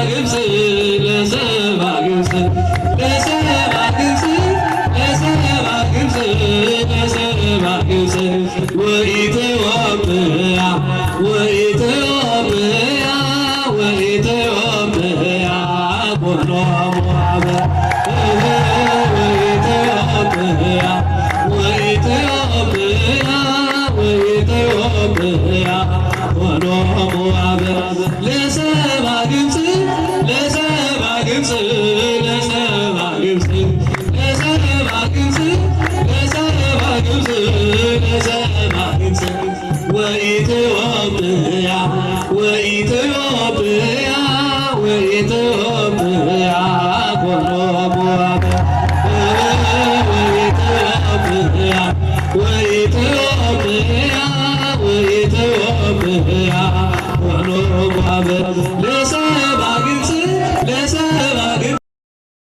ግብፅ ለሰባ ግብፅ ለሰባ ግብፅ ለሰባ ግብፅ ለሰባ ግብፅ ወኢትዮጵያ ወኢትዮጵያ ወኢትዮጵያ ኮኖሙ አበ ወኢትዮጵያ ወኢትዮጵያ ወኢትዮጵያ ኮኖሙ አበ ለሰባ ግብፅ ለሰባ ግብፅ ለሰባ ግብፅ ለሰባ ግብፅ ለሰባ ግብፅ ለሰባ ግብፅ ወኢትዮጵያ ወኢትዮጵያ ወኢትዮጵያ ኮኖሙ አበ ወኢትዮጵያ ወኢትዮጵያ ወኢትዮጵያ ኮኖሙ አበ ለሰባ